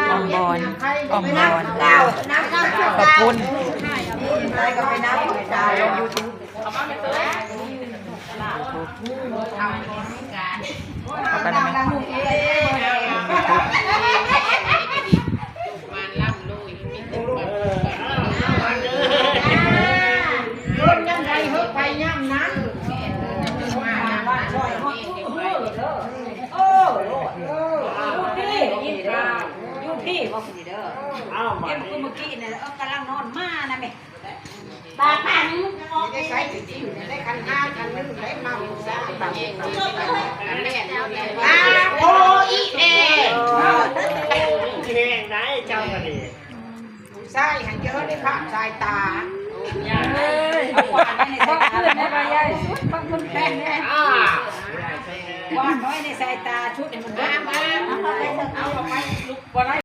ອອມບອນ ອອມບອນ ເຂົ້າປຸ້ນ ລົງຢູທູບ ເຂົ້າໄປໄດ້ໄໝ? ບາດນັ້ນອອກ ໄດ້ໃຊ້ຈິງໆ ໄດ້ຄັນຫ້າຄັນໜຶ່ງ ໄດ້ເມົາຊາບາດນີ້ ອາໂອອີເອ ແຮງໄດ໋ເຈົ້າກະດີ ຜູ້ຊາຍຫັ້ນເຈີໃນພາບສາຍຕາ ເອີຍ ເອົາຂວານໄວ້ໃນສາຍຕາ ຂວານໄວ້ໃນສາຍຕາ ຊຸດໃຫ້ມັນເບິດ ເອົາໄປ ເອົາໄປ ລຸກບໍ່ໄດ້.